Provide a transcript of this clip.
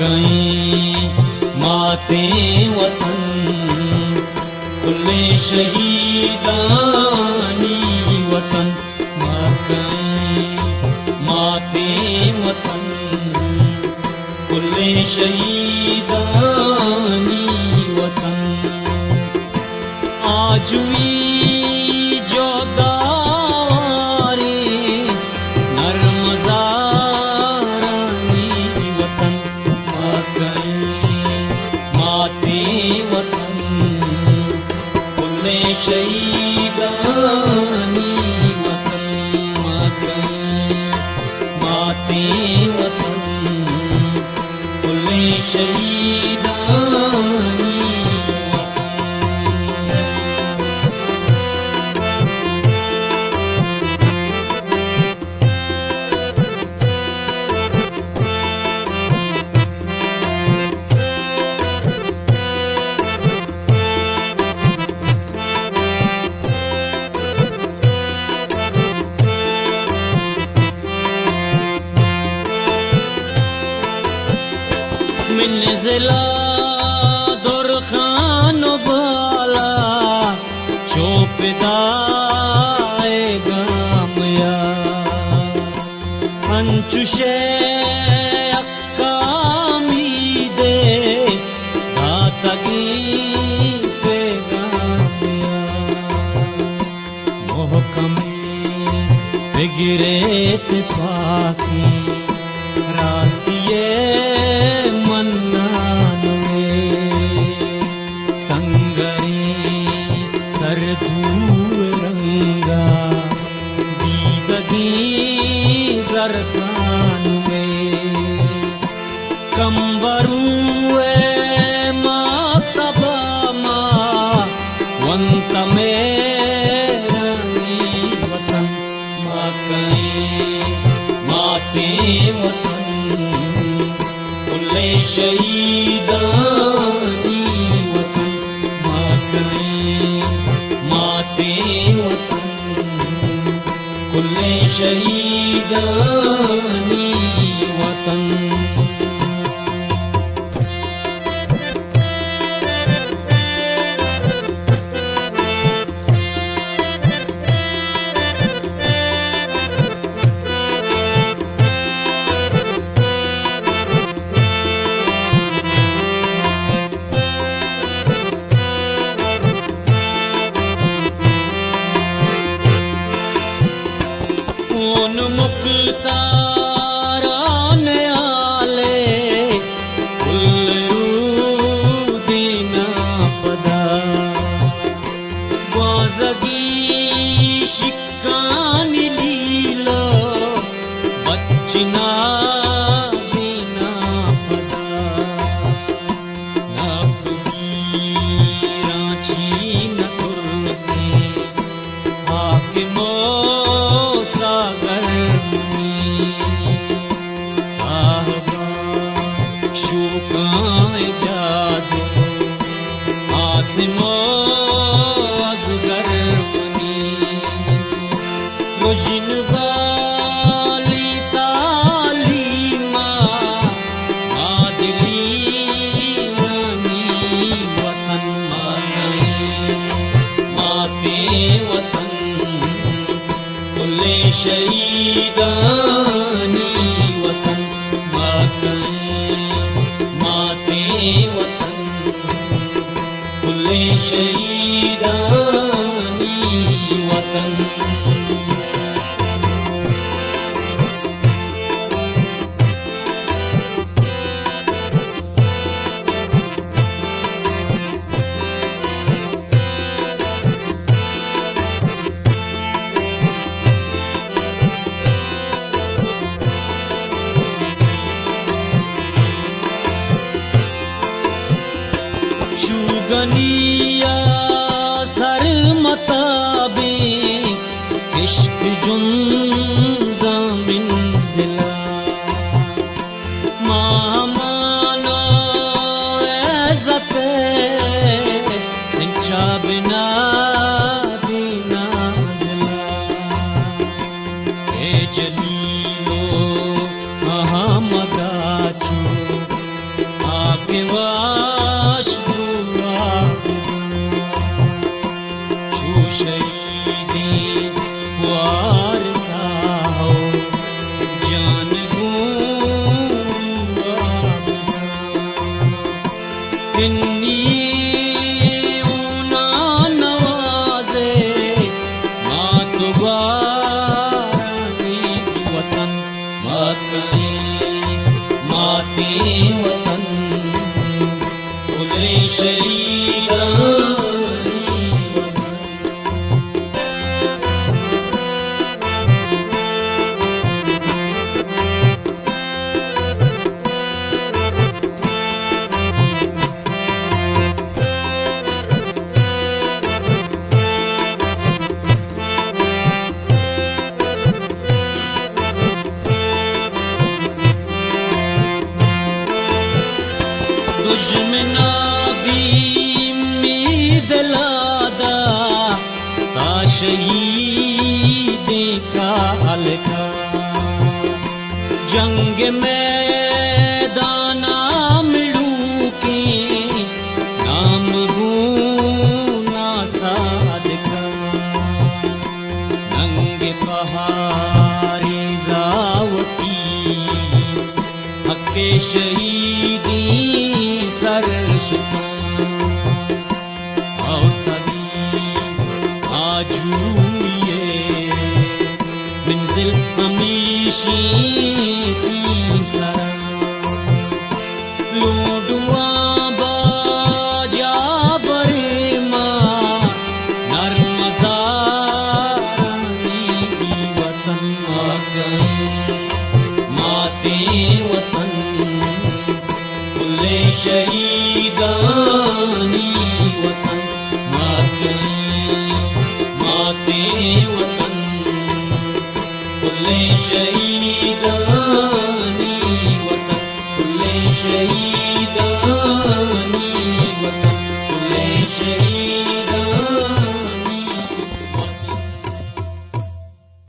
کئیں ماتیں وطن، کلیں شہیدانی وطن، ما کئیں ماتیں وطن، کلیں شہیدانی وطن۔ آجوئی جہد آواریں نرم زارانی وطن، ما کئیں ماتیں وطن، کلیں شہیدانی وطن، ما کئیں ماتیں وطن، کلیں شہیدانی وطن۔ من ضلع درخان و بالا چو پدائے گامیا، انچوشے حقامی دے داتگیں پیغامیا۔ محکمیں بگرے تپاکیں راستی ءِ منانوے، سنگریں سردو رنگا دیدگیں زرخانوے۔ کمبرو ءِ مکتب ءَ ما ونت مہرانی وطن، ما کئیں ماتیں وطن، کلیں شہیدانی وطن، ما کئیں ماتیں وطن، کلیں شہیدانی وطن۔ اون مکتار ءَ نیالے پل رودیناں پدا، گوازگی شکانی لیلہ بچ نازیناں پدا۔ نبت گیراں چی نہ ترسیں حاکم و ساگر منی، صاحبا شوکاں اجازت عاصم و اصغر منی۔ رژن بالی تعلیم ءَ، ما دلی رانی وطن، ما کئیں ماتیں وطن، کلیں شہیدانی وطن، ما کئیں ماتیں وطن، کلیں شہیدانی وطن۔ چوگنی ءَ سر متابیں کشک جنزاں منزل ءَ، ماں امان و عزت ءِ سنچا بنا دیناں دل ءَ۔ اے جلیل و احمد ءَ چو واش بوا چو شہیدیں وارسا ہو جان گوں بوا بوا۔ انی اونا نوازے مات و گوارانی وطن، ماتیں، ماتیں وطن، پلیں شہیدانی وطن۔ دژمنا بیم می دلا دا تا شہیدیں کالکا۔ جنگ میدانا مڑوکیں نام گوں ناسادکا۔ ننگ پہاریزا وتی حق شہیدیں سر شکاں۔ اور تبی آجوئی منزل ہمیشی سیم سرا۔ لونڈواں باجا برے ما نرمزارانی وطن، ماکیں ماتیں وطن، پلیں شہیدانی وطن، ماکیں ماتیں وطن، پلیں شہیدانی وطن، پلیں شہید